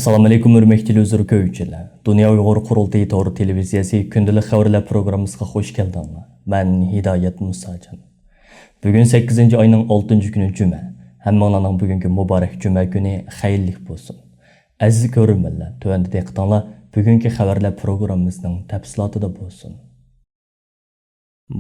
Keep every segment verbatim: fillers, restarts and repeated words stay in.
ئەسسالامۇئەلەيكۇم، ھۆرمەتلىك تېلېۋىزور كۆرگۈچىلەر. دۇنيا ئۇيغۇر قۇرۇلتىيى تور تېلېۋىزىيەسى كۈندىلىك خەۋەرلەر پروگراممىسىغا خۇش كەلدىڭلار. مەن ھىدايەت مۇساجان. بۈگۈن سەككىزىنچى ئاينىڭ ئالتىنچى كۈنى جۈمە. ھەممىڭلارنىڭ بۈگۈنكى مۇبارەك جۈمە كۈنى خەيرلىك بولسۇن. ئەزىز كۆرۈرمەنلەر، تۆۋەندە دىققىتىڭلار بۈگۈنكى خەۋەرلەر پروگراممىسىنىڭ تەپسىلاتىدا بولسۇن.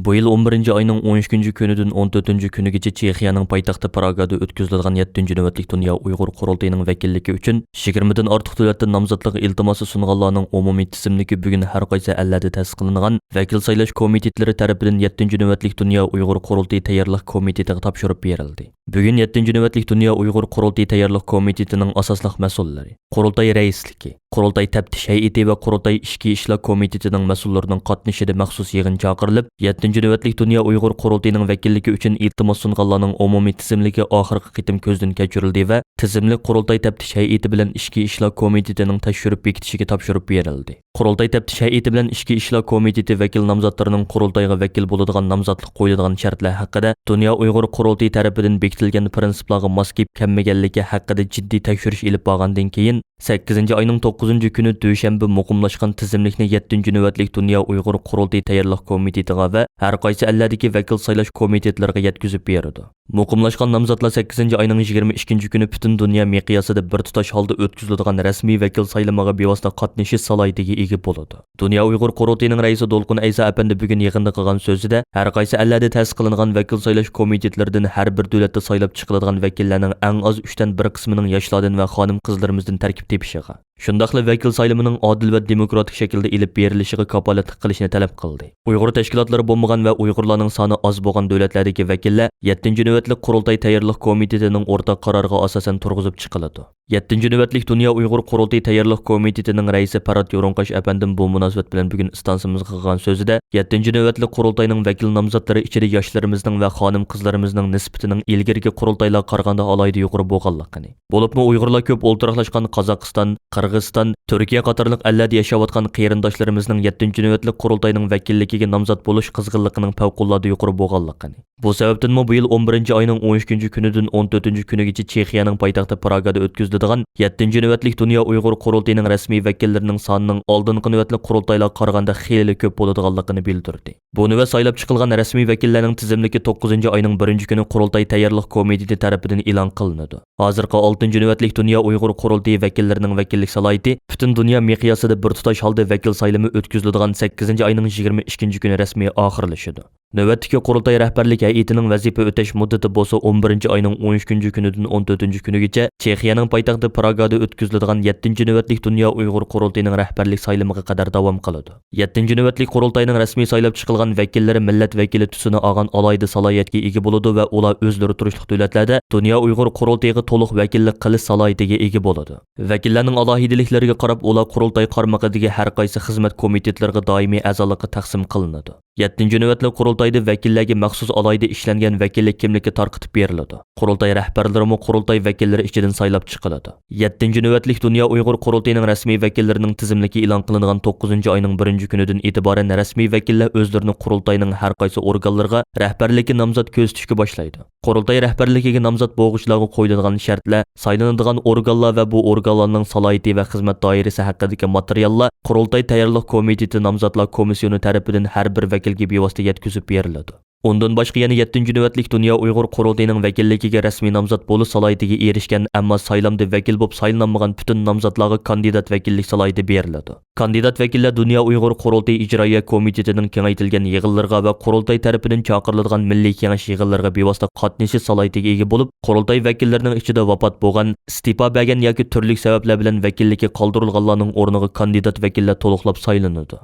بۇ يىل ئون بىرىنچى ئاينىڭ ئون ئىككىنچى كۈنىدىن ئون تۆتىنچى كۈنىگىچە چېخىيەنىڭ پايتەختى پراگادا ئۆتكۈزۈلىدىغان يەتتىنچى نۆۋەتلىك دۇنيا ئۇيغۇر قۇرۇلتىيىنىڭ ۋەكىللىكى ئۈچۈن يىگىرمىدىن ئارتۇق دۆلەتتىن نامزاتلىق ئىلتىماسى سۇنغانلارنىڭ ئومۇمىي تىزىملىكى بۈگۈن ھەر قايسى ئەللەردە تەسىس قىلىنغان ۋەكىل سايلاش كومىتېتلىرى تەرىپىدىن يەتتىنچى نۆۋەتلىك دۇنيا ئۇيغۇر قۇرۇلتىيى تەييارلىق كومىتېتىغا تاپشۇرۇپ بېرىلدى. بۈگۈن يەتتىنچى نۆۋەتلىك دۇنيا ئۇيغۇر قۇرۇلتىيى تەييارلىق كومىتېتىنىڭ ئاساسلىق مەسئۇللىرى، قۇرۇلتاي رەئىسلىكى، قۇرۇلتاي تەپتىش ھەيئىتى ۋە قۇرۇلتاي ئىچكى ئىشلار كومىتېتىنىڭ مەسئۇللىرىنىڭ قاتنىشىشىدا مەخسۇس يىغىن چاقىرىلىپ، يەتتىنچى نۆۋەتلىك دۇنيا ئۇيغۇر قۇرۇلتىيىنىڭ ۋەكىللىكى ئۈچۈن ئىلتىماس سۇنغانلارنىڭ ئومۇمىي تىزىملىكى ئاخىرقى قېتىم كۆزدىن كەچۈرۈلدى ۋە تىزىملىك قۇرۇلتاي تەپتىش ھەيئىتى بىلەن ئىچكى ئىشلار كومىتېتىنىڭ تەكشۈرۈپ بېكىتىشىگە تاپشۇرۇپ بېرىلدى. قۇرۇلتاي تەپتىش ھەيئىتى بىلەن ئىچكى ئىشلار كومىتېتى ۋەكىل نامزاتلىرىنىڭ قۇرۇلتايغا ۋەكىل بولىدىغان نامزاتلىق قويۇلىدىغان شەرتلەر ھەققىدە دۇنيا ئۇيغۇر قۇرۇلتىيى تەرىپىدىن بېكىتىلگەن پىرىنسىپلارغا ماس كېلىپ كەلمىگەنلىكى ھەققىدە جىددىي تەكشۈرۈش ئېلىپ بارغاندىن كېيىن، سەككىزىنچى ئاينىڭ توققۇزىنچى كۈنى دۈشەنبە مۇقىملاشقان تىزىملىكنى يەتتىنچى نۆۋەتلىك دۇنيا ئۇيغۇر قۇرۇلتىيى تەييارلىق كومىتېتىغا ۋە ھەر قايسى ئەللەردىكى ۋەكىل سايلاش كومىتېتلىرىغا يەتكۈزۈپ بېرىدۇ. مۇقىملاشقان نامزاتلار سەككىزىنچى ئاينىڭ يىگىرمە ئىككىنچى كۈنى پۈتۈن دۇنيا مىقياسىدا بىر تۇتاش ھالدا ئۆتكۈزۈلىدىغان رەسمىي ۋەكىل سايلىمىغا بىۋاسىتە قاتنىشىش سالاھىيىتىگە ئىگە بولىدۇ. دۇنيا ئۇيغۇر قۇرۇلتىيىنىڭ رەئىسى دولقۇن ئەيسا ئەپەندى بۈگۈن يىغىندا قىلغان سۆزىدە، ھەر قايسى ئەللەردە تەسىس قىلىنغان ۋەكىل سايلاش كومىتېتلىرىدىن ھەر بىر دۆلەتتە سايلاپ چىقىلىدىغان ۋەكىللەرنىڭ ئەڭ ئاز ئۈچتىن بىر قىسمىنىڭ ياشلاردىن ۋە خانىم-قىزلىرىمىزدىن تەركىب تېپىشىغا، شۇنداقلا ۋەكىل سايلىمىنىڭ ئادىل ۋە دېموكراتىك شەكىلدە ئېلىپ بېرىلىشىغا كاپالەتلىك قىلىشنى تەلەپ قىلدى. ئۇيغۇر تەشكىلاتلىرى بولمىغان ۋە ئۇيغۇرلارنىڭ سانى ئاز بولغان دۆلەتلەردىكى ۋەكىللەر يەتتىنچى نۆۋەتلىك قۇرۇلتاي تەييارلىق كومىتېتىنىڭ ئورتاق قارارىغا ئاساسەن تۇرغۇزۇپ چىقىلىدۇ. يەتتىنچى نۆۋەتلىك دۇنيا ئۇيغۇر قۇرۇلتىيى تەييارلىق كومىتېتىنىڭ رەئىسى پەرھات يورۇنقاش ئەپەندىم بۇ مۇناسىۋەت بىلەن بۈگۈن ئىستانسىمىزغا قىلغان سۆزىدە، يەتتىنچى نۆۋەتلىك قۇرۇلتاينىڭ ۋەكىل نامزاتلىرى ئىچىدە ياشلىرىمىزنىڭ ۋە خانىم-قىزلىرىمىزنىڭ نىسبىتىنىڭ ئىلگىرىكى قۇرۇلتايلارغا قارىغاندا ئالاھىدە يۇقىرى بولغانلىقىنى، بولۇپمۇ ئۇيغۇرلار كۆپ ئولتۇراقلاشقان قازاقىستان، قىرغىزىستان، تۈركىيە قاتارلىق ئەللەردە ياشاۋاتقان قېرىنداشلىرىمىزنىڭ يەتتىنچى نۆۋەتلىك قۇرۇلتاينىڭ ۋەكىللىكىگە نامزات بولۇش قىزغىنلىقىنىڭ پەۋقۇلئاددە يۇقىرى بولغانلىقىنى، بۇ سەۋەبتىنمۇ بۇ يىل ئون بىرىنچى ئاينىڭ ئون ئۈچىنچى كۈنىدىن ئون تۆتىنچى كۈنىگىچە چېخىيەنىڭ پايتەختى پراگادا ئۆتكۈزۈلىدىغان يەتتىنچى نۆۋەتلىك دۇنيا ئۇيغۇر قۇرۇلتىيىنىڭ رەسمىي ۋەكىللىرىنىڭ سانىنىڭ ئالدىنقى نۆۋەتلىك قۇرۇلتايلارغا قارىغاندا خېلىلا كۆپ بولىدىغانلىقىنى بىلدۈردى. بۇ نۆۋەت سايلاپ چىقىلغان رەسمىي ۋەكىللەرنىڭ تىزىملىكى توققۇزىنچى ئاينىڭ بىرىنچى كۈنى قۇرۇلتاي تەييارلىق كومىتېتى تەرىپىدىن ئېلان قىلىنىدۇ. ھازىرقى ئالتىنچى نۆۋەتلىك دۇنيا ئۇيغۇر قۇرۇلتىيى ۋەكىللىرىنىڭ ۋەكىللىك سالاھىيىتى پۈتۈن دۇنيا مىقياسىدا بىر تۇتاش ھالدا ۋەكىل سايلىمى ئۆتكۈزۈلىدىغان سەككىزىنچى ئاينىڭ يىگىرمە ئىككىنچى كۈنى رەسمىي ئاخىرلىشىدۇ. نۆۋەتتىكى قۇرۇلتاي رەھبەرلىك ھەيئىتىنىڭ ۋەزىپە ئۆتەش مۇددىتى بولسا ئون بىرىنچى ئاينىڭ ئون ئۈچىنچى كۈنىدىن ئون تۆتىنچى كۈنىگىچە چېخىيەنىڭ پايتەختى پراگادا ئۆتكۈزۈلىدىغان يەتتىنچى نۆۋەتلىك دۇنيا ئۇيغۇر قۇرۇلتىيىنىڭ رەھبەرلىك سايلىمىغا قەدەر داۋام قىلىدۇ. يەتتىنچى نۆۋەتلىك قۇرۇلتاينىڭ رەسمىي سايلاپ چىقىلغان ۋەكىللىرى مىللەت ۋەكىلى تۈسىنى ئالغان ئالاھىدە سالاھىيەتكە ئىگە بولىدۇ ۋە ئۇلار ئۆزلىرى تۇرۇشلۇق دۆلەتلەردە دۇنيا ئۇيغۇر قۇرۇلتىيىغا تولۇق ۋەكىللىك قىلىش سالاھىيىتىگە ئىگە بولىدۇ. ۋەكىللەرنىڭ ئالاھىدىلىكلىرىگە قاراپ، ئۇلار قۇرۇلتاي قارمىقىدىكى ھەر قايسى خىزمەت كومىتېتلىرىغا دائىمىي ئەزالىققا تەقسىم قىلىنىدۇ. يەتتىنچى نۆۋەتلىك قۇرۇلتايدا ۋەكىللەرگە مەخسۇس ئالاھىدە ئىشلەنگەن ۋەكىللىك كىملىكى تارقىتىپ بېرىلىدۇ. قۇرۇلتاي رەھبەرلىرىمۇ قۇرۇلتاي ۋەكىللىرى ئىچىدىن سايلاپ چىقىلىدۇ. يەتتىنچى نۆۋەتلىك دۇنيا ئۇيغۇر قۇرۇلتىيىنىڭ رەسمىي ۋەكىللىرىنىڭ تىزىملىكى ئېلان قىلىنغان توققۇزىنچى ئاينىڭ بىرىنچى كۈنىدىن ئېتىبارەن رەسمىي ۋەكىللەر ئۆزلىرىنى قۇرۇلتاينىڭ ھەر قايسى ئورگانلىرىغا رەھبەرلىككە نامزات كۆرسىتىشكە باشلايدۇ. قۇرۇلتاي رەھبەرلىكىگە نامزات بولغۇچىلارغا قويۇلىدىغان شەرتلەر، سايلىنىدىغان ئورگانلار ۋە بۇ ئورگانلارنىڭ سالاھىيىتى ۋە خىزمەت دائىرىسى ھەققىدىكى ماتېرىياللار قۇرۇلتاي تەييارلىق كومىتېتى نامزاتلار كومىسسىيونى تەرىپىدىن ھەر بىر ۋەكىلگە بىۋاسىتە يەتكۈزۈپ بېرىلىدۇ. ئۇندىن باشقا يەنە يەتتىنچى نۆۋەتلىك دۇنيا ئۇيغۇر قۇرۇلتىيىنىڭ ۋەكىللىكىگە رەسمىي نامزات بولۇش سالاھىيىتىگە ئېرىشكەن، ئەمما سايلامدا ۋەكىل بولۇپ سايلىنالمىغان پۈتۈن نامزاتلارغا كاندىدات ۋەكىللىك سالاھىيىتى بېرىلىدۇ. كاندىدات ۋەكىللەر دۇنيا ئۇيغۇر قۇرۇلتىيى ئىجرائىيە كومىتېتىنىڭ كېڭەيتىلگەن يىغىنلىرىغا ۋە قۇرۇلتاي تەرىپىدىن چاقىرىلىدىغان مىللىي كېڭەش يىغىنلىرىغا بىۋاسىتە قاتنىشىش سالاھىيىتىگە ئىگە بولۇپ، قۇرۇلتاي ۋەكىللىرىنىڭ ئىچىدە ۋاپات بولغان، ئىستېپا بەرگەن ياكى تۈرلۈك سەۋەبلەر بىلەن ۋەكىللىكى قالدۇرۇلغانلارنىڭ ئورنىغا كاندىدات ۋەكىللەر تولۇقلاپ سايلىنىدۇ.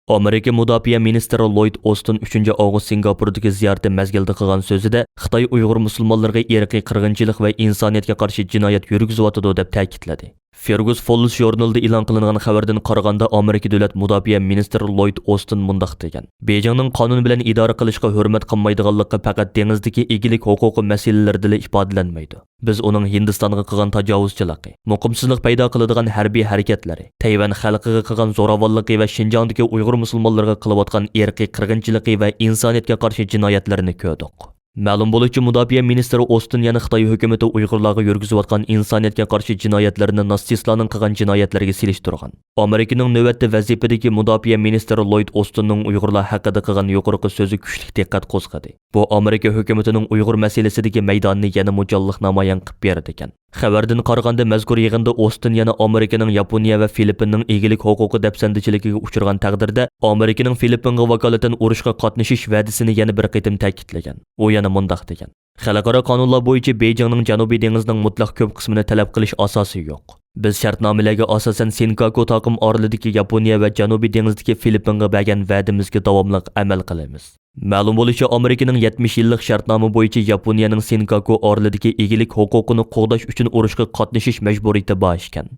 ئامېرىكا مۇداپىئە مىنىستىرى لويد ئوستىن ئۈچىنچى ئاۋغۇست سىنگاپوردىكى زىيارىتى مەزگىلىدە قىلغان سۆزىدە، خىتاي ئۇيغۇر مۇسۇلمانلىرىغا ئىرقىي قىرغىنچىلىق ۋە ئىنسانىيەتكە قارشى جىنايەت يۈرگۈزۈۋاتىدۇ، دەپ تەكىتلىدى. فېرگۇس فوللس ژۇرنىلىدا ئېلان قىلىنغان خەۋەردىن قارىغاندا، ئامېرىكا دۆلەت مۇداپىئە مىنىستىرى لويد ئوستىن مۇنداق دېگەن: بېيجىڭنىڭ قانۇن بىلەن ئىدارە قىلىشقا ھۆرمەت قىلمايدىغانلىقى پەقەت دېڭىزدىكى ئىگىلىك ھوقۇقى مەسىلىلىرىدىلا ئىپادىلەنمەيدۇ. بىز ئۇنىڭ ھىندىستانغا قىلغان تاجاۋۇزچىلىقى، مۇقىمسىزلىق پەيدا قىلىدىغان ھەربىي ھەرىكەتلىرى، تەيۋەن خەلقىگە قىلغان زوراۋانلىقى ۋە شىنجاڭدىكى ئۇيغۇر مۇسۇلمانلىرىغا قىلىۋاتقان ئىرقىي قىرغىنچىلىقى ۋە ئىنسانىيەتكە قارشى جىنايەتلىرىنى كۆردۇق. مەلۇم بولۇشىچە، مۇداپىئە مىنىستىرى ئوستىن يەنە خىتاي ھۆكۈمىتى ئۇيغۇرلارغا يۈرگۈزۈۋاتقان ئىنسانىيەتكە قارشى جىنايەتلەرنى ناتسىستلارنىڭ قىلغان جىنايەتلىرىگە سېلىشتۇرغان. ئامېرىكىنىڭ نۆۋەتتە ۋەزىپىدىكى مۇداپىئە مىنىستىرى لويد ئوستىننىڭ ئۇيغۇرلار ھەققىدە قىلغان يۇقىرىقى سۆزى كۈچلۈك دىققەت قوزغىدى. بۇ ئامېرىكا ھۆكۈمىتىنىڭ ئۇيغۇر مەسىلىسىدىكى مەيدانىنى يەنىمۇ جانلىق نامايان قىلىپ بېرىدىكەن. خەۋەردىن قارىغاندا، مەزكۇر يىغىندا ئوستىن يەنە ئامېرىكىنىڭ ياپونىيە ۋە فىلىپپىننىڭ ئىگىلىك ھوقۇقى دەپسەندىچىلىكىگە ئۇچرىغان تەقدىردە، ئامېرىكىنىڭ فىلىپپىنغا ۋاكالىتەن ئۇرۇشقا قاتنىشىش ۋەدىسىنى يەنە بىر قېتىم تەكىتلىگەن. ئۇ يەنە مۇنداق دېگەن: خەلقئارا قانۇنلار بويىچە بېيجىڭنىڭ جەنۇبىي دېڭىزنىڭ مۇتلەق كۆپ قىسمىنى تەلەپ قىلىش ئاساسى يوق. بىز شەرتنامىلەرگە ئاساسەن سىنكاكۇ تاقىم ئارىلىدىكى ياپونىيە ۋە جەنۇبىي دېڭىزدىكى فىلىپپىنغا بەرگەن ۋەدىمىزگە داۋاملىق ئەمەل قىلىمىز. مەلۇم بولۇشىچە، ئامېرىكىنىڭ يەتمىش يىللىق شەرتنامە بويىچە ياپونىيەنىڭ سىنكاكۇ ئارىلىدىكى ئىگىلىك ھوقۇقىنى قوغداش ئۈچۈن ئۇرۇشقا قاتنىشىش مەجبۇرىيىتى بار ئىكەن.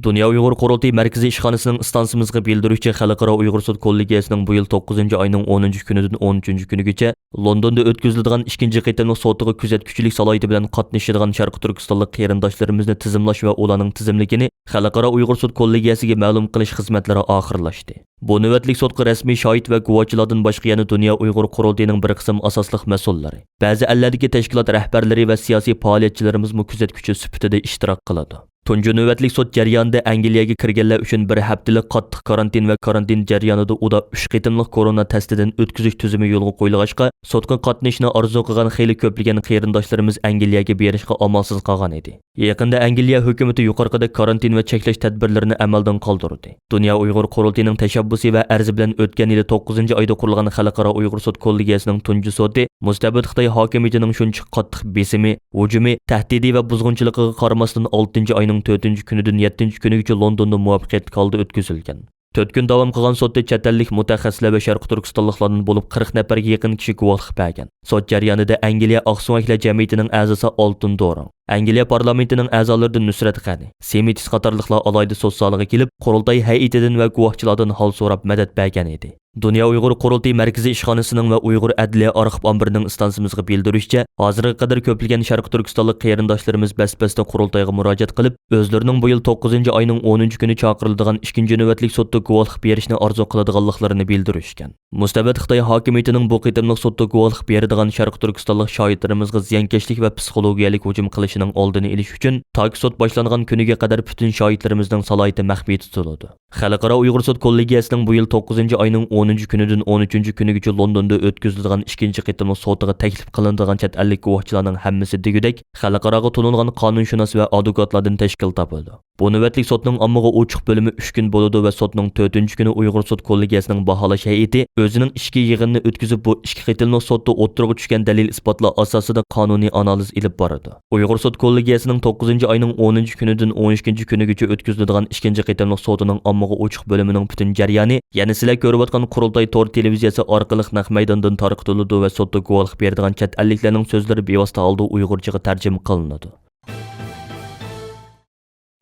دۇنيا ئۇيغۇر قۇرۇلتىيى مەركىزىي ئىشخانىسىنىڭ ئىستانسىمىزغا بىلدۈرۈشىچە، خەلقئارا ئۇيغۇر سوت كوللېگىيەسىنىڭ بۇ يىل توققۇزىنچى ئاينىڭ ئونىنچى كۈنىدىن ئون ئۈچىنچى كۈنىگىچە لوندوندا ئۆتكۈزۈلىدىغان ئىككىنچى قېتىملىق سوتىغا كۆزەتكۈچىلىك سالاھىيىتى بىلەن قاتنىشىدىغان شەرقىي تۈركىستانلىق قېرىنداشلىرىمىزنى تىزىملاش ۋە ئۇلارنىڭ تىزىملىكىنى خەلقئارا ئۇيغۇر سوت كوللېگىيەسىگە مەلۇم قىلىش خىزمەتلىرى ئاخىرلاشتى. بۇ نۆۋەتلىك سوتقا رەسمىي شاھىت ۋە گۇۋاھچىلاردىن باشقا يەنە دۇنيا ئۇيغۇر قۇرۇلتىيىنىڭ بىر قىسىم ئاساسلىق مەسئۇللىرى، بەزى ئەللەردىكى تەشكىلات رەھبەرلىرى ۋە سىياسىي پائالىيەتچىلىرىمىزمۇ كۆزەتكۈچى سۈپىتىدە ئىشتىراك قىلىدۇ. تۇنجى نۆۋەتلىك سوت جەريانىدا ئەنگلىيەگە كىرگەنلەر ئۈچۈن بىر ھەپتىلىك قاتتىق كارانتىن ۋە كارانتىن جەريانىدا ئۇدا ئۈچ قېتىملىق كورونا تەستىدىن ئۆتكۈزۈش تۈزۈمى يولغا قويۇلغاچقا، سوتقا قاتنىشىشنى ئارزۇ قىلغان خېلى كۆپلىگەن قېرىنداشلىرىمىز ئەنگلىيەگە بېرىشقا ئامالسىز قالغان ئىدى. يېقىندا ئەنگلىيە ھۆكۈمىتى يۇقىرىقىدەك كارانتىن ۋە چەكلەش تەدبىرلىرىنى ئەمەلدىن قالدۇردى. دۇنيا ئۇيغۇر قۇرۇلتىيىنىڭ تەشەببۇسى ۋە ئەرزى بىلەن ئۆتكەن يىلى توققۇزىنچى ئايدا قۇرۇلغان خەلقئارا ئۇيغۇر سوت كوللېگىيەسىنىڭ تۇنجى سوتى مۇستەبىت خىتاي ھاكىمىيىتىنىڭ شۇنچىلىك قاتتىق بېسىمى، ھۇجۇمى، تەھدىتى ۋە بۇزغۇنچىلىقىغا قارىماستىن، ئالتىنچى ئاينىڭ تۆتىنچى كۈنىدىن يەتتىنچى كۈنىگىچە لوندوندا مۇۋەپپەقىيەتلىك ھالدا ئۆتكۈزۈلگەن. تۆت كۈن داۋام قىلغان سوتتا چەت ئەللىك مۇتەخەسسىسلەر ۋە شەرقىي تۈركىستانلىقلاردىن بولۇپ قىرىق نەپەرگە يېقىن كىشى گۇۋاھلىق بەرگەن. سوت جەريانىدا ئەنگلىيە ئاقسۆڭەكلەر جەمئىيىتىنىڭ ئەزاسى ئالتۇن دورىڭ، ئەنگلىيە پارلامېنتىنىڭ ئەزالىرىدىن نۇسرەت غەنى، سېمىتىس قاتارلىقلار ئالاھىدە سوت زالىغا كېلىپ، قۇرۇلتاي ھەيئىتىدىن ۋە گۇۋاھچىلاردىن ھال سوراپ مەدەت بەرگەن ئىدى. دۇنيا ئۇيغۇر قۇرۇلتىيى مەركىزىي ئىشخانىسىنىڭ ۋە ئۇيغۇر ئەدلىيە ئارخىپ ئامبىرىنىڭ ئىستانسىمىزغا بىلدۈرۈشىچە، ھازىرغا قەدەر كۆپلىگەن شەرقىي تۈركىستانلىق قېرىنداشلىرىمىز بەس-بەستە قۇرۇلتايغا مۇراجىئەت قىلىپ، ئۆزلىرىنىڭ بۇ يىل توققۇزىنچى ئاينىڭ ئونىنچى كۈنى چاقىرىلىدىغان ئىككىنچى نۆۋەتلىك سوتتا گۇۋاھلىق بېرىشنى ئارزۇ قىلىدىغانلىقلىرىنى بىلدۈرۈشكەن. مۇستەبىت خىتاي ھاكىمىيىتىنىڭ بۇ قېتىملىق سوتتا گۇۋاھلىق بېرىدىغان شەرقىي تۈركىستانلىق شاھىتلىرىمىزغا زىيانكەشلىك ۋە پسىخولوگىيەلىك ھۇجۇم قىلىشىنىڭ ئالدىنى ئېلىش ئۈچۈن، تاكى سوت باشلانغان كۈنىگە قەدەر پۈتۈن شاھىتلىرىمىزنىڭ سالاھىيىتى مەخپىي تۇتۇلىدۇ. خەلقئارا ئۇيغۇر سوت كوللېگىيەسىنىڭ بۇ يىل توققۇزىنچى ئاينىڭ ئونىنچى كۈنىدىن ئون ئۈچىنچى كۈنىگىچە لوندوندا ئۆتكۈزۈلىدىغان ئىككىنچى قېتىملىق سوتىغا تەكلىپ قىلىنىدىغان چەت ئەللىك گۇۋاھچىلارنىڭ ھەممىسى دېگۈدەك خەلقئاراغا تونۇلغان قانۇنشۇناس ۋە ئادۋوكاتلاردىن تەشكىل تاپىدۇ. بۇ نۆۋەتلىك سوتنىڭ ئاممىغا ئوچۇق بۆلۈمى ئۈچ كۈن بولىدۇ ۋە سوتنىڭ تۆتىنچى كۈنى ئۇيغۇر سوت كوللېگىيەسىنىڭ باھالاش ھەيئىتى ئۆزىنىڭ ئىچكى يىغىنىنى ئۆتكۈزۈپ، بۇ ئىككى قېتىملىق سوتتا ئوتتۇرىغا چۈشكەن دەلىل-ئىسپاتلار ئاساسىدا قانۇنىي ئانالىز ئېلىپ بارىدۇ. ئۇيغۇر سوت كوللېگىيەسىنىڭ توققۇزىنچى ئاينىڭ ئونىنچى كۈنىدىن ئون ئىككىنچى كۈنىگىچە ئۆتكۈزۈلىدىغان ئىككىنچى قېتىملىق سوتىنىڭ ئاممىغا ئوچۇق بۆلۈمىنىڭ پۈتۈن جەريانى يەنە سىلەر كۆرۈۋاتقان قۇرۇلتاي تور تېلېۋىزىيەسى ئارقىلىق نەق مەيداندىن تارقىتىلىدۇ ۋە سوتتا گۇۋاھلىق بېرىدىغان چەت ئەللىكلەرنىڭ سۆزلىرى بىۋاسىتە ھالدا ئۇيغۇرچىغا تەرجىمە قىلىنىدۇ.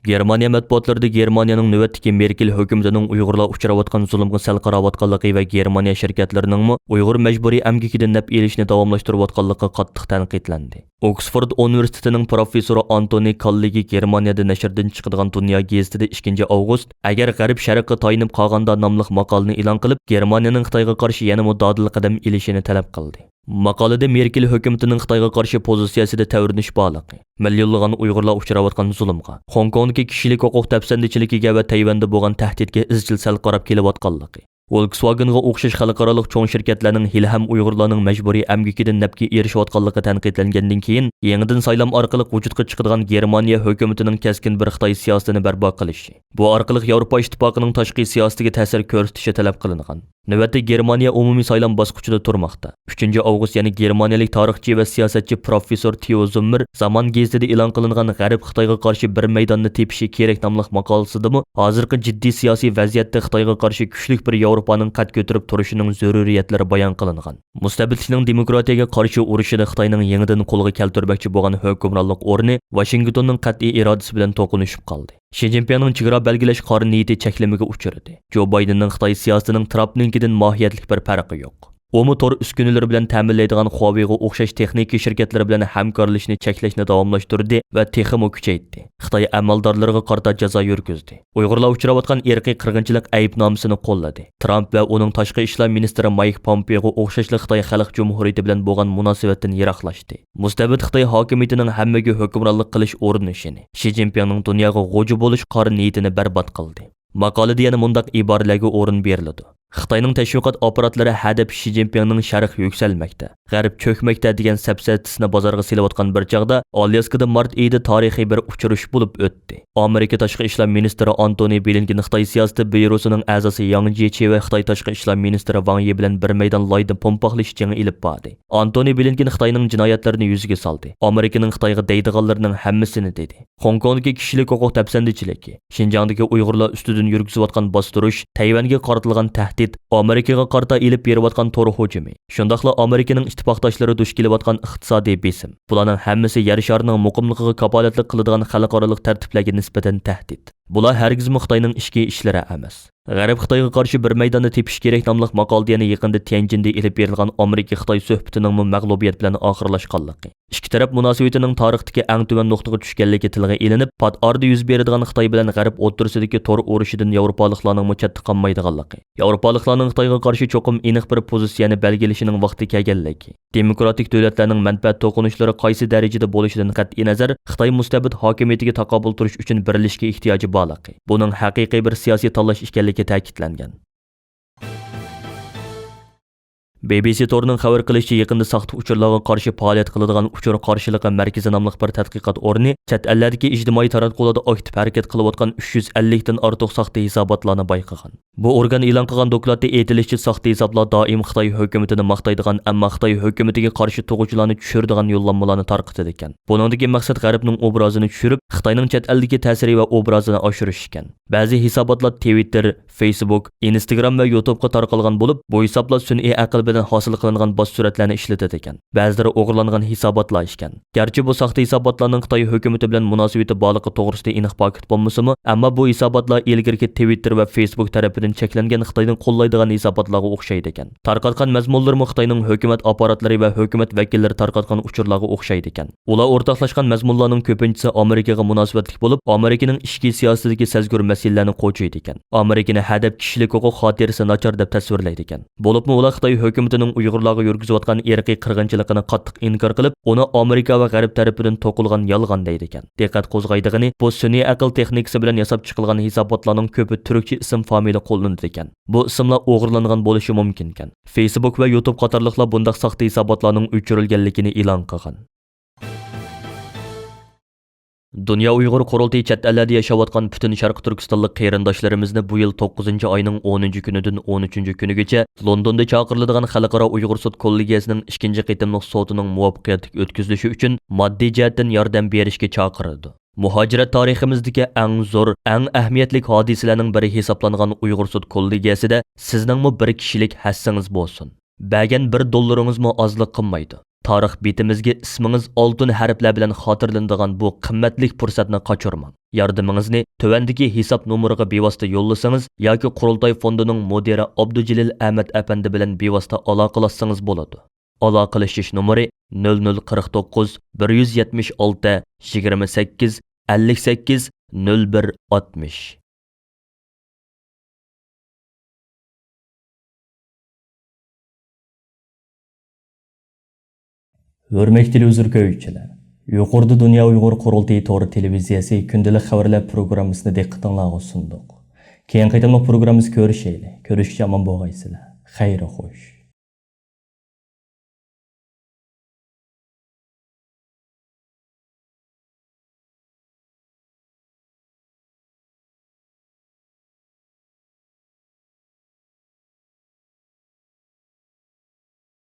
گېرمانىيە مەتبۇئاتلىرىدا گېرمانىيەنىڭ نۆۋەتتىكى مېركېل ھۆكۈمىتىنىڭ ئۇيغۇرلار ئۇچراۋاتقان زۇلۇمغا سەل قاراۋاتقانلىقى ۋە گېرمانىيە شىركەتلىرىنىڭمۇ ئۇيغۇر مەجبۇرىي ئەمگىكىدىن نەپ ئېلىشنى داۋاملاشتۇرۇۋاتقانلىقى قاتتىق تەنقىدلەندى. ئوكسفورد ئۇنىۋېرسىتېتىنىڭ پروفېسسورى ئانتونى كاللىگى گېرمانىيەدە نەشردىن چىقىدىغان دۇنيا گېزىتىدە ئىككىنچى ئاۋغۇست، ئەگەر غەرب شەرققە تايىنىپ قالغاندا ناملىق ماقالىنى ئېلان قىلىپ، گېرمانىيەنىڭ خىتايغا قارشى يەنىمۇ دادىل قەدەم ئېلىشىنى تەلەپ قىلدى. ماقالىدە مېركېل ھۆكۈمىتىنىڭ خىتايغا قارشى پوزىتسىيەسىدە تەۋرىنىش بارلىقى، مىليونلىغان ئۇيغۇرلار ئۇچراۋاتقان زۇلۇمغا، خوڭكوڭدىكى كىشىلىك ھوقۇق دەپسەندىچىلىكىگە ۋە تەيۋەندە بولغان تەھدىتكە ئىزچىل سەل قاراپ كېلىۋاتقانلىقى، ۋولكسۋاگېنغا ئوخشاش خەلقئارالىق چوڭ شىركەتلەرنىڭ ھېلىھەم ئۇيغۇرلارنىڭ مەجبۇرىي ئەمگىكىدىن نەپكە ئېرىشىۋاتقانلىقى تەنقىدلەنگەندىن كېيىن، يېڭىدىن سايلام ئارقىلىق ۋۇجۇدقا چىقىدىغان گېرمانىيە ھۆكۈمىتىنىڭ كەسكىن بىر خىتاي سىياسىتىنى بەرپا قىلىشى، بۇ ئارقىلىق ياۋروپا ئىتتىپاقىنىڭ تاشقى سىياسىتىگە تەسىر كۆرسىتىشى تەلەپ قىلىنغان. نۆۋەتتە گېرمانىيە ئومۇمىي سايلام باسقۇچىدا تۇرماقتا. ئۈچىنچى ئاۋغۇست يەنى گېرمانىيەلىك تارىخچى ۋە سىياسەتچى پروفېسسور تېئو زوممېر زامان گېزىتىدە ئېلان قىلىنغان غەرب خىتايغا قارشى بىر مەيداننى تېپىشى كېرەك ناملىق ماقالىسىدىمۇ ھازىرقى جىددىي سىياسىي ۋەزىيەتتە خىتايغا قارشى كۈچلۈك بىر ياۋروپانىڭ قەد كۆتۈرۈپ تۇرۇشىنىڭ زۆرۈرىيەتلىرى بايان قىلىنغان. مۇستەبىتلىكنىڭ دېموكراتىيەگە قارشى ئۇرۇشىدا خىتاينىڭ يېڭىدىن قولغا كەلتۈرمەكچى بولغان ھۆكۈمرانلىق ئورنى ۋاشىنگتوننىڭ قەتئىي ئىرادىسى بىلەن توقۇنۇشۇپ قالدى. شى جىنپىڭنىڭ چېگرا بەلگىلەش قارا نىيىتى چەكلىمىگە ئۇچرىدى. جو بايدېننىڭ خىتاي سىياسىتىنىڭ ترامپنىڭكىدىن ماھىيەتلىك بىر پەرقى يوق. ئۇمۇ تور ئۈسكۈنىلىرى بىلەن تەمىنلەيدىغان خۇاۋېيغا ئوخشاش تېخنىكا شىركەتلىرى بىلەن ھەمكارلىشىشنى چەكلەشنى داۋاملاشتۇردى ۋە تېخىمۇ كۈچەيتتى. خىتاي ئەمەلدارلىرىغا قارىتا جازا يۈرگۈزدى. ئۇيغۇرلار ئۇچراۋاتقان ئىرقىي قىرغىنچىلىق ئەيىبنامىسىنى قوللىدى. ترامپ ۋە ئۇنىڭ تاشقى ئىشلار مىنىستىرى مايك پومپېئوغا ئوخشاشلا خىتاي خەلق جۇمھۇرىيىتى بىلەن بولغان مۇناسىۋەتتىن يىراقلاشتى. مۇستەبىت خىتاي ھاكىمىيىتىنىڭ ھەممىگە ھۆكۈمرانلىق قىلىش ئۇرۇنۇشىنى، شى جىنپىڭنىڭ دۇنياغا غۇجا بولۇش قارا نىيىتىنى بەربات قىلدى. ماقالىدە يەنە مۇنداق ئىبارىلەرگە ئورۇن بېرىلىدۇ: خىتاينىڭ تەشۋىقات ئاپپاراتلىرى ھەدەپ شى جىنپىڭنىڭ «شەرق يۈكسەلمەكتە، غەرب چۆكمەكتە» دېگەن سەپسەتىسىنى بازارغا سېلىۋاتقان بىر چاغدا، ئالياسكىدا مارت ئېيىدا تارىخىي بىر ئۇچرىشىش بولۇپ ئۆتتى. ئامېرىكا تاشقى ئىشلار مىنىستىرى ئانتونى بلىنكېن خىتاي سىياسىتى بيۇروسىنىڭ ئەزاسى ياڭ جيېچى ۋە خىتاي تاشقى ئىشلار مىنىستىرى ۋاڭ يى بىلەن بىر مەيدان لايدا پومپاقلىشىش جېڭى ئېلىپ باردى. ئانتونى بلىنكېن خىتاينىڭ جىنايەتلىرىنى يۈزىگە سالدى، ئامېرىكىنىڭ خىتايغا دەيدىغانلىرىنىڭ ھەممىسىنى دېدى. خوڭكوڭدىكى كىشىلىك ھوقۇق دەپسەندىچىلىكى، شىنجاڭدىكى ئۇيغۇرلار ئۈستىدىن يۈرگۈزۈۋاتقان باستۇرۇش، تەيۋەنگە قارىتىلغان تەھدىت، ئامېرىكىغا قارىتا ئېلىپ بېرىۋاتقان تور ھۇجۇمى، شۇنداقلا ئامېرىكىنىڭ ئىتتىپاقداشلىرى دۇچ كېلىۋاتقان ئىقتىسادىي بېسىم، بۇلارنىڭ ھەممىسى يەر شارىنىڭ مۇقىملىقىغا كاپالەتلىك قىلىدىغان خەلقئارالىق تەرتىپلەرگە نىسبەتەن تەھدىت. بۇلار ھەرگىزمۇ خىتاينىڭ ئىچكى ئىشلىرى ئەمەس. غەرب خىتايغا قارشى بىر مەيداندا تېپىش كېرەك ناملىق ماقالىدە يەنە يېقىندا تيەنجىندە ئېلىپ بېرىلغان ئامېرىكا-خىتاي سۆھبىتىنىڭمۇ مەغلۇبىيەت بىلەن ئاخىرلاشقانلىقى، ئىككى تەرەپ مۇناسىۋىتىنىڭ تارىختىكى ئەڭ تۆۋەن نۇقتىغا چۈشكەنلىكى تىلغا ئېلىنىپ، پات ئارىدا يۈز بېرىدىغان خىتاي بىلەن غەرب ئوتتۇرىسىدىكى تور ئۇرۇشىدىن ياۋروپالىقلارنىڭمۇ چەتتە قالمايدىغانلىقى، ياۋروپالىقلارنىڭ خىتايغا قارشى چوقۇم ئېنىق بىر پوزىتسىيەنى بەلگىلىشىنىڭ ۋاقتى كەلگەنلىكى، دېموكراتىك دۆلەتلەرنىڭ مەنپەئەت توقۇنۇشلىرى قايسى دەرىجىدە بولۇشىدىن قەتئىينەزەر، خىتاي مۇستەبىت ھاكىمىيىتىگە تاقابىل تۇرۇش ئۈچۈن بىرلىشىشكە ئېھتىياجى بارلىقى، بۇنىڭ ھەقىقىي بىر سىياسىي تاللاش ئىكەنلىكى تەكىتلەنگەن. بى بى سى تورىنىڭ خەۋەر قىلىشىچە، يېقىندا ساختا ئۇچۇرلارغا قارشى پائالىيەت قىلىدىغان ئۇچۇر قارشىلىقى مەركىزى ناملىق بىر تەتقىقات ئورنى چەت ئەللەردىكى ئىجتىمائىي تاراتقۇلاردا ئاكتىپ ھەرىكەت قىلىۋاتقان ئۈچ يۈز ئەللىكتىن ئارتۇق ساختا ھېساباتلارنى بايقىغان. بۇ ئورگان ئېلان قىلغان دوكلاتتا ئېيتىلىشىچە، ساختا ھېسابلار دائىم خىتاي ھۆكۈمىتىنى ماختايدىغان، ئەمما خىتاي ھۆكۈمىتىگە قارشى تۇغۇچىلارنى چۈشۈرىدىغان يوللانمىلارنى تارقىتىدىكەن. بۇنىڭدىكى مەقسەت غەربنىڭ ئوبرازىنى چۈشۈرۈپ، خىتاينىڭ چەت ئەلدىكى تەسىرى ۋە ئوبرازىنى ئاشۇرۇش ئىكەن. بەزى ھېساباتلار تىۋىتتېر، فېيسبۇك، ئىنستاگرام ۋە يۇتۇبقا تارقالغان بولۇپ، بۇ ھېسابلار سۈنئىي ئەقىل بىلەن ھاسىل قىلىنغان باس سۈرەتلەرنى ئىشلىتىدىكەن. بەزىلىرى ئوغرىلانغان ھېساباتلار ئىكەن. گەرچە بۇ ساختا ھېساباتلارنىڭ خىتاي ھۆكۈمىتى بىلەن مۇناسىۋىتى بارلىقى توغرىسىدا ئېنىق پاكىت بولمىسىمۇ، ئەمما بۇ ھېساباتلار ئىلگىرىكى تىۋىتتېر ۋە فېيسبۇك تەرىپىدىن چەكلەنگەن خىتاينى قوللايدىغان ھېساباتلارغا ئوخشايدىكەن. تارقاتقان مەزمۇنلىرىمۇ خىتاينىڭ ھۆكۈمەت ئاپپاراتلىرى ۋە ھۆكۈمەت ۋەكىللىرى تارقاتقان ئۇچۇرلارغا ئوخشايدىكەن. ئۇلار ئورتاقلاشقان مەزمۇنلارنىڭ كۆپىنچىسى ئامېرىكىغا مۇناسىۋەتلىك بولۇپ، ئامېرىكىنىڭ ئىچكى سىياسىتىدىكى سەزگۈر مەسىلىلەرنى قوچۇيدىكەن. ئامېرىكىنى ھەدەپ كىشىلىك ھوقۇق خاتىرىسى ناچار دەپ تەسۋىرلەيدىكەن. بولۇپمۇ ئۇلار خىتاي ھۆكۈمىتىنىڭ ئۇيغۇرلارغا يۈرگۈزۈۋاتقان ئىرقىي قىرغىنچىلىقىنى قاتتىق ئىنكار قىلىپ، ئۇنى ئامېرىكا ۋە غەرب تەرىپىدىن توقۇلغان يالغان دەيدىكەن. دىققەت قوزغايدىغىنى، بۇ سۈنئىي ئەقىل تېخنىكىسى بىلەن ياساپ چىقىلغان ھېساباتلارنىڭ كۆپى تۈركچە ئىسىم فامىلە قوللىنىدىكەن. بۇ ئىسىملار ئوغرىلانغان بولۇشى مۇمكىنكەن. فېيسبۇك ۋە يۇتۇب قاتارلىقلار بۇنداق ساختا ھېساباتلارنىڭ ئۆچۈرۈلگەنلىكىنى ئېلان قىلغان. دۇنيا ئۇيغۇر قۇرۇلتىيى چەت ئەللەردە ياشاۋاتقان پۈتۈن شەرقىي تۈركىستانلىق قېرىنداشلىرىمىزنى بۇ يىل توققۇزىنچى ئاينىڭ ئونىنچى كۈنىدىن ئون ئۈچىنچى كۈنىگىچە لوندوندا چاقىرىلىدىغان خەلقئارا ئۇيغۇر سوت كوللېگىيەسىنىڭ ئىككىنچى قېتىملىق سوتىنىڭ مۇۋەپپەقىيەتلىك ئۆتكۈزۈلۈشى ئۈچۈن ماددىي جەھەتتىن ياردەم بېرىشكە چاقىرىدۇ. مۇھاجىرەت تارىخىمىزدىكى ئەڭ زور، ئەڭ ئەھمىيەتلىك ھادىسىلەرنىڭ بىرى ھېسابلانغان ئۇيغۇر سوت كوللېگىيەسىدە سىزنىڭمۇ بىر كىشىلىك ھەسسىڭىز بولسۇن. بەرگەن بىر دوللىرىڭىزمۇ ئازلىق قىلمايدۇ. تارىخ بېتىمىزگە ئىسمىڭىز ئالتۇن ھەرپلەر بىلەن خاتىرىلىنىدىغان بۇ قىممەتلىك پۇرسەتنى قاچۇرماڭ. ياردىمىڭىزنى تۆۋەندىكى ھېساب نومۇرىغا بىۋاسىتە يوللىسىڭىز ياكى قۇرۇلتاي فوندىنىڭ مۇدىرى ئابدۇجېلىل ئەمەت ئەپەندى بىلەن بىۋاسىتە ئالاقىلاشسىڭىز بولىدۇ. ئالاقىلىشىش نومۇرى: نۆل نۆل قىرىق توققۇز، بىر يۈز يەتمىش ئالتە، يىگىرمە سەككىز، ئەللىك سەككىز، نۆل بىر، ئاتمىش. ھۆرمەتلىك تېلېۋىزور كۆرگۈچىلەر، يۇقىرىدا دۇنيا ئۇيغۇر قۇرۇلتىيى تور تېلېۋىزىيەسى كۈندىلىك خەۋەرلەر پروگراممىسىنى دىققىتىڭلارغا سۇندۇق. كېيىنكى قېتىملىق پروگراممىمىزدا كۆرۈشەيلى. كۆرۈشكىچە ئامان بولغايسىلەر. خەير خوش.